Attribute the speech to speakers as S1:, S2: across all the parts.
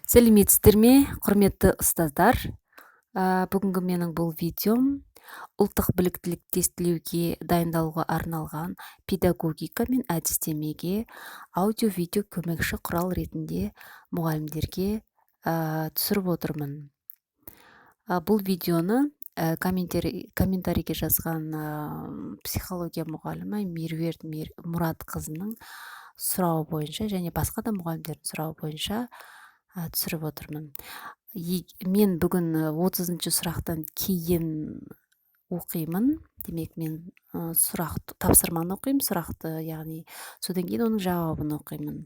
S1: Сәлеметсіздер ме, құрметті ұстаздар! Бүгінгі менің бұл видеом ұлттық біліктілік тестілеуге дайындалуға арналған педагогика мен әдістемеге аудио-видео көмекші құрал ретінде мұғалімдерге түсіріп отырмын. Бұл видеоны комментарийге жазған психология мұғалімі Меруерт Мұратқызының сұрауы бойынша және басқа да мұғалімдердің сұрауы бойынша түсіріп отырмын. Мен бүгін 30-шы сұрақтан кейін оқимын. Демек, мен сұрақ, тапсырманы оқимын, сұрақты, яғни содан кейін оның жауабын оқимын.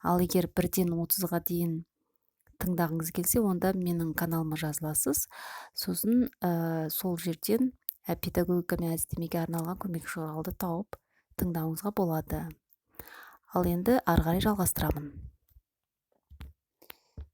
S1: Ал егер бірден 30-ға дейін тыңдағыңыз келсе, онда менің каналыма жазыласыз, сосын сол жерден педагогика мен әдістемеге арналған көмекші құралды тауып тыңдауыңызға болады. Ал енді ары қарай жалғастырамын.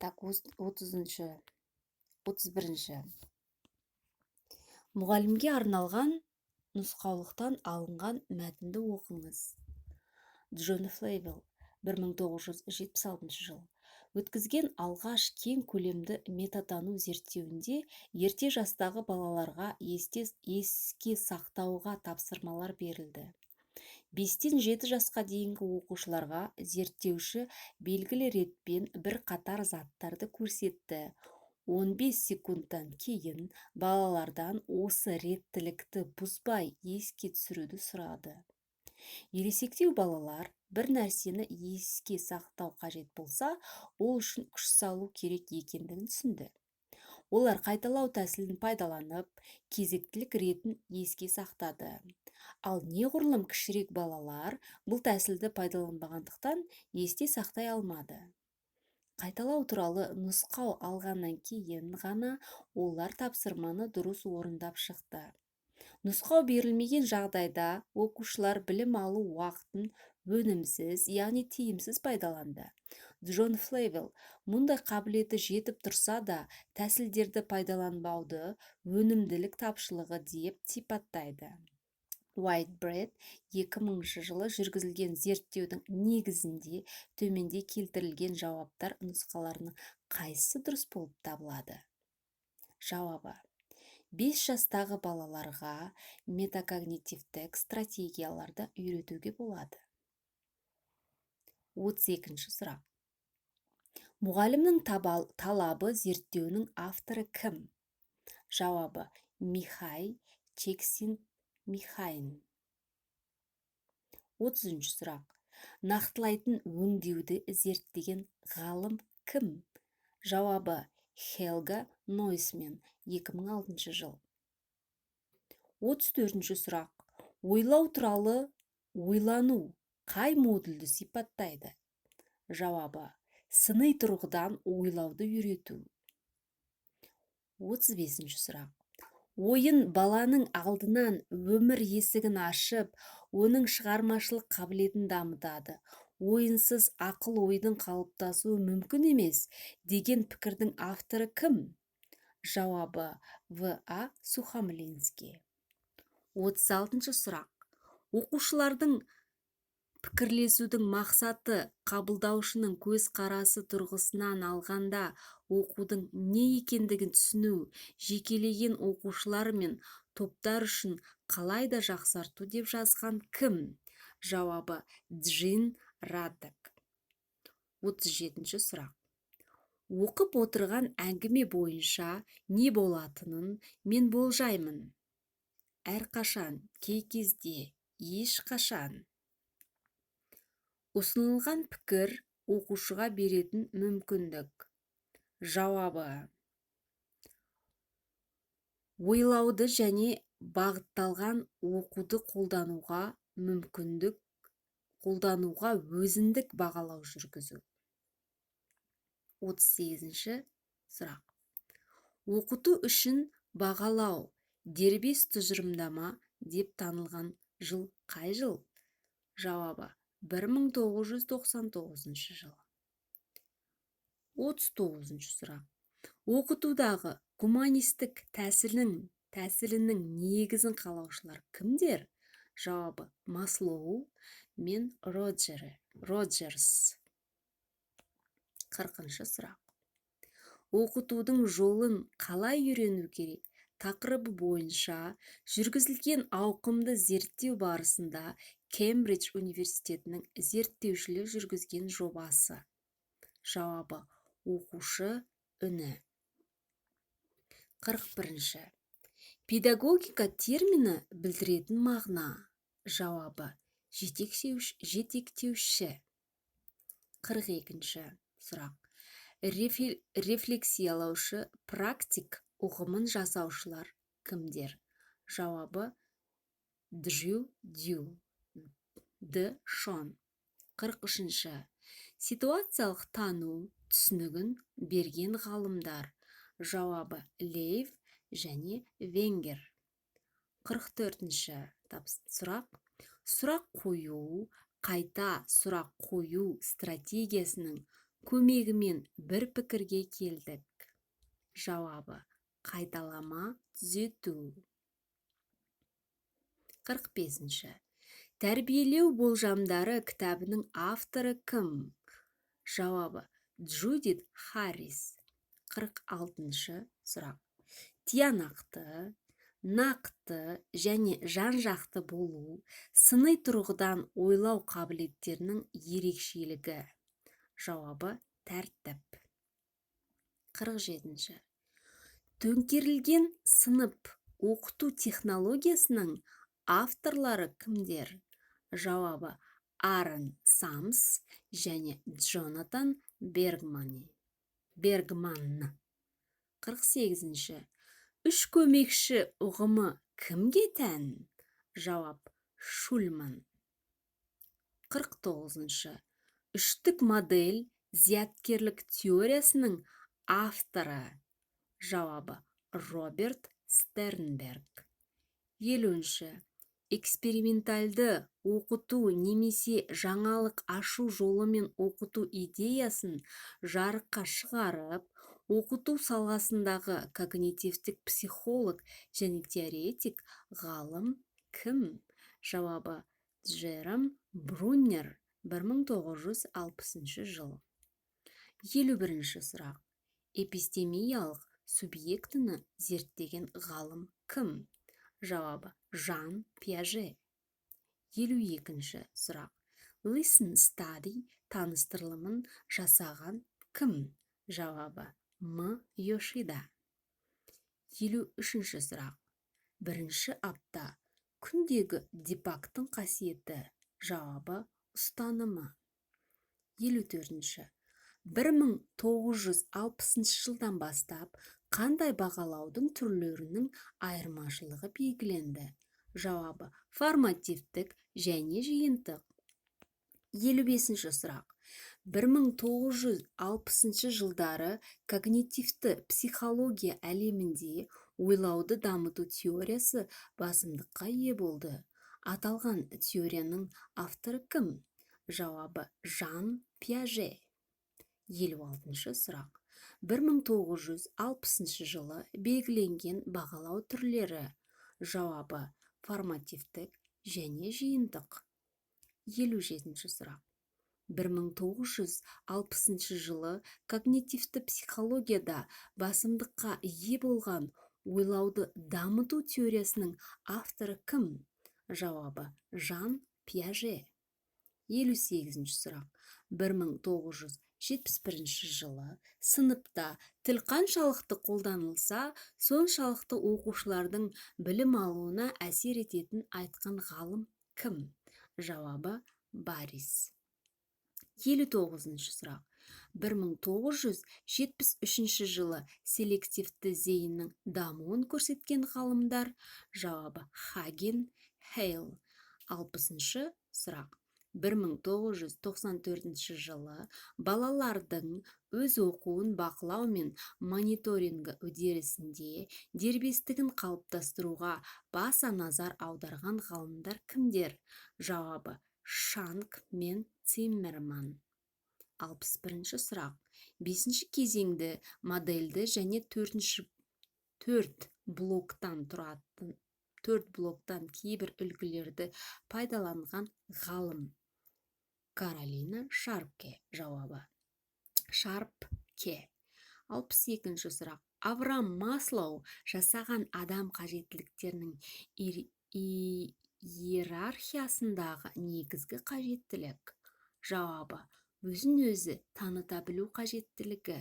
S1: Так, 30-шы, 31-ші. Мұғалімге арналған нұсқаулықтан алынған мәтінді оқыңыз. Джон Флейвел 1976 жыл өткізген алғаш кең көлемді метатану зерттеуінде ерте жастағы балаларға еске сақтауға тапсырмалар берілді. 5-тен 7 жасқа дейінгі оқушыларға зерттеуші белгілі ретпен бірқатар заттарды көрсетті. 15 секундтан кейін балалардан осы реттілікті бұзбай еске түсіруді сұрады. Ересектеу балалар бір нәрсені еске сақтау қажет болса, ол үшін күш салу керек екендігін түсінді. Олар қайталау тәсілін пайдаланып, кезектілік ретін еске сақтады. Ал неғұрлым кішірек балалар бұл тәсілді пайдаланбағандықтан, есте сақтай алмады. Қайталау туралы нұсқау алғаннан кейін ғана олар тапсырманы дұрыс орындап шықты. Нұсқау берілмеген жағдайда оқушылар білім алу уақытын өнімсіз, яғни тиімсіз пайдаланды. Джон Флейвел мұндай қабілеті жетіп тұрса да, тәсілдерді пайдаланбауды өнімділік тапшылығы деп сипаттайды. Уайтбред 2000 жылы жүргізілген зерттеудің негізінде төменде келтірілген жауаптар нұсқаларының қайсысы дұрыс болып табылады? Жауабы: 5 жастағы балаларға метакогнитивтік стратегияларды үйретуге болады. 32 сұрақ. Мұғалімнің талабы зерттеуінің авторы кім? Жауабы: Михай Чиксентмихайи. 33 сұрақ. Нақтылайтын өңдеуді зерттеген ғалым кім? Жауабы: Хелга Нойсмен, 2006 жыл. 34 сұрақ. Ойлау туралы ойлану қай модульді сипаттайды? Жауабы: сыни тұрғыдан ойлауды үйрету. 35 сұрақ. Ойын баланың алдынан өмір есігін ашып, оның шығармашылық қабілетін дамытады. Ойынсыз ақыл ойдың қалыптасуы мүмкін емес деген пікірдің авторы кім? Жауабы: В. А. Сухомлинский. 36 сұрақ. Оқушылардың пікірлесудің мақсаты қабылдаушының көзқарасы тұрғысынан алғанда оқудың не екендігін түсіну, жекелеген оқушылар мен топтар үшін қалай да жақсарту деп жазған кім? Жауабы: Джин Радек. 37 сұрақ. Оқып отырған әңгіме бойынша не болатынын мен болжаймын: әрқашан, кей кезде, ешқашан. Ұсынылған пікір оқушыға беретін мүмкіндік. Жауабы: ойлауды және бағытталған оқуды қолдануға мүмкіндік, қолдануға өзіндік бағалау жүргізу. 38 сұрақ. Оқыту үшін бағалау дербес тұжырымдама деп танылған жыл қай жыл? Жауабы: 1999 жыл. 39 сұрақ. Оқытудағы гуманистік тәсілінің негізін қалаушылар кімдер? Жауабы: Маслоу мен Роджерс. 40-сұрақ. Оқытудың жолын қалай үйрену керек тақырыбы бойынша жүргізілген ауқымды зерттеу барысында Кембридж университетінің зерттеушілер жүргізген жобасы. Жауабы: оқушы үні. 41-ші. Педагогика термині білдіретін мағына. Жауабы: жетектеуші. 42-ші сұрақ. Рефлексиялаушы практик ұғымын жасаушылар кімдер? Жауабы: Джю Дью, Д Шон. 43-ші. Ситуациялық тану түсінігін берген ғалымдар. Жауабы: Лейв және Венгер. 44-ші сұрақ. Сұрақ қою, қайта сұрақ қою стратегиясының көмегімен бір пікірге келдік. Жауабы: қайталама түзету. 45-ші. Тәрбиелеу болжамдары кітабының авторы кім? Жауабы: Джудит Харрис. 46-шы сұрақ. Тиянақты, нақты және жан-жақты болу сыни тұрғыдан ойлау қабілеттерінің ерекшелігі. Жауабы: тәртіп. 47-ші. Төңкерілген сынып оқыту технологиясының авторлары кімдер? Жауабы: Аарон Самс және Джонатан Бергман. 48-ші. Үш көмекші ұғымы кімге тән? Жауап: Шульман. 49-шы. Үштік модель зияткерлік теориясының авторы. Жауабы: Роберт Стернберг. 50-ші. Экспериментальды оқыту немесе жаңалық ашу жолымен оқыту идеясын жарыққа шығарып, оқыту саласындағы когнитивтік психолог және теоретик ғалым кім? Жауабы: Джером Бруннер, 1960 жыл. 51-ші сұрақ. Эпистемиялық субъектіні зерттеген ғалым кім? Жауабы: Жан Пиаже. 52-ші сұрақ. Listen Study таныстырылымын жасаған кім? Жауабы: М Йошида. 53-ші сұрақ. Бірінші апта күндегі Дипактың қасиеті. Жауабы: ұстанымы. 54-ші. 1960 жылдан бастап қандай бағалаудың түрлерінің айырмашылығы белгіленді? Жауабы: формативтік және жиынтық. 55-ші сұрақ. 1960 жылдары когнитивті психология әлемінде ойлауды дамыту теориясы басымдыққа ие болды. Аталған теорияның авторы кім? Жауабы: Жан Пиаже. 56-шы сұрақ. 1960 жылы белгіленген бағалау түрлері. Жауабы: формативтік және жиынтық. 57-ші сұрақ. 1960 жылы когнитивті психологияда басымдыққа ие болған ойлауды дамыту теориясының авторы кім? Жауабы: Жан Пиаже. 58-ші сұрақ. 1971 жылы сыныпта тіл қаншалықты қолданылса, соншалықты оқушылардың білім алуына әсер ететінін айтқан ғалым кім? Жауабы: Барис. 59-шы сұрақ. 1973 жылы селективті зейіннің дамуын көрсеткен ғалымдар. Жауабы: Хаген, Хейл. 60-шы сұрақ. 1994 жылы балалардың өз оқуын бақылау мен мониторингі үдерісінде дербестігін қалыптастыруға баса назар аударған ғалымдар кімдер? Жауабы: Шанк мен Циммерман. 61-ші сұрақ. 5-ші кезеңді модельді және 4 блоктан тұратын 4 блоктан кейбір үлгілерді пайдаланған ғалым. Каролина Шарпке. Жауабы: Шарпке. 62-сұрақ. Авраам Маслоу жасаған адам қажеттіліктерінің иерархиясындағы негізгі қажеттілік. Жауабы: өзін-өзі таныта білу қажеттілігі.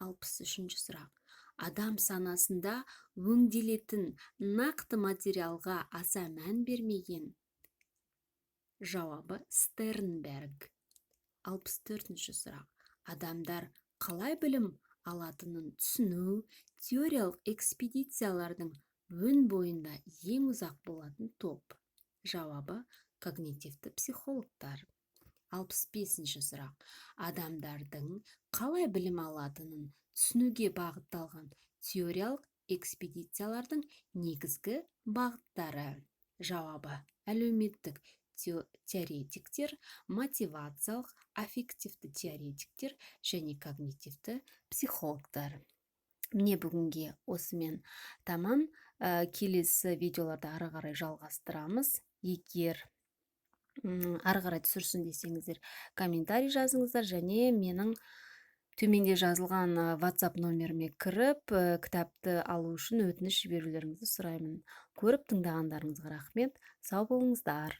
S1: 63-сұрақ. Адам санасында өңделетін нақты материалға аса мән бермеген. Жауабы: Стернберг. 64-сұрақ. Адамдар қалай білім алатынын түсіну теориялық экспедициялардың өн бойында ең ұзақ болатын топ. Жауабы: когнитивті психологтар. 65-сұрақ. Адамдардың қалай білім алатынын түсінуге бағытталған теориялық экспедициялардың негізгі бағыттары. Жауабы: әлеуметтік теоретиктер, мотивациялық аффективті теоретиктер және когнитивті психологтар. Міне, бүгінге осымен тамам. Келесі видеоларда ары қарай жалғастырамыз. Егер ары қарай түсірсін десеңіздер, комментарий жазыңыздар және менің төменде жазылған WhatsApp номеріме кіріп, кітапты алу үшін өтініш жіберулеріңізді сұраймын. Көріп тыңдағандарыңызға рахмет, сау болыңыздар.